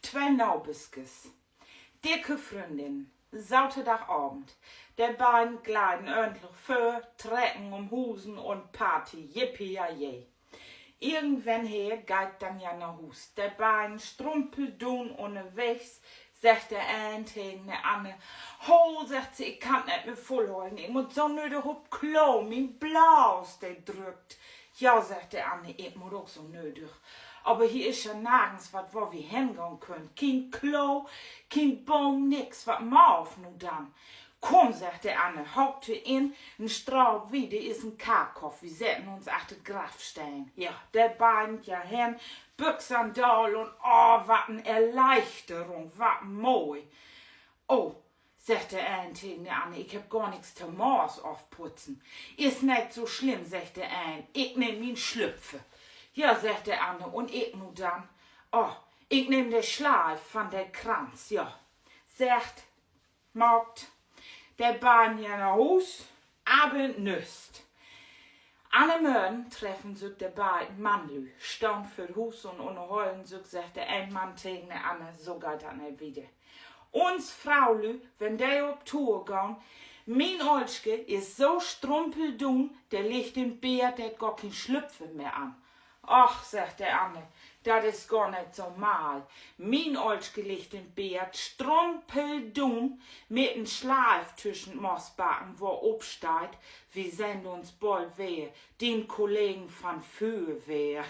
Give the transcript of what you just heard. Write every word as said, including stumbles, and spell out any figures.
Twee Naberskes. Dicke Fründin. Saterdagavend. De beiden gleiden örnlich vör, trecken um Husen un Party, yippie, ja, je. Irgendwenn her geiht 't denn ja na Huus. De beiden strumpelduun ünnerwegs, seggt de een tegen de anner: Ho, seggt se, ik kann 't neet mehr vullhollen. Ik mutt so nödig op Klo, mien Blaas, de drückt. Ja, seggt de anner, ik mutt ok so nödig. Aver hier is ja nargens wat, wor wi hengahn köönt. Kien Klo, kien Boom, nix. Wat maak wi nu denn? Kumm, seggt de anner, haak di in, en Straat wieder is en Karkhoff. Wi setten uns achter Graffsteen. Ja, de beiden ja hen, Büxen daal un, oh, wat en Erleichterung, wat moi. Oh, seggt de een tegen de anner, ik hebb gor nix to Mors ofputzen. Is neet so slimm, seggt de een, ik nehm mien Slüpfer. Ja, seggt de anner, un ik nu denn? Oh, ik nehm de Sleif van de Kranz, ja. Seggt, maakt, de beiden ja na Huus, ab in't Nüst. Anner Mörgen treffen sük de beiden Mannlü, stahn vör 't Huus un ünnerhollen sük, seggt de een Mann tegen de anner, so geiht dat neet wieder. Uns Fraulü, wenn de op Tour gahn, mien Olske is so strumpelduun, de liggt in Bedd, de hett gor kien Slüpfer mehr an. Och, seggt de anner, dat is gor neet so mall. Mien Olske liggt in Bedd, strumpelduun, mit en Sleif tüschen Mossbacken, wor op steiht: Wi sehn uns bold weer, dien Kollegen van Füerwehr.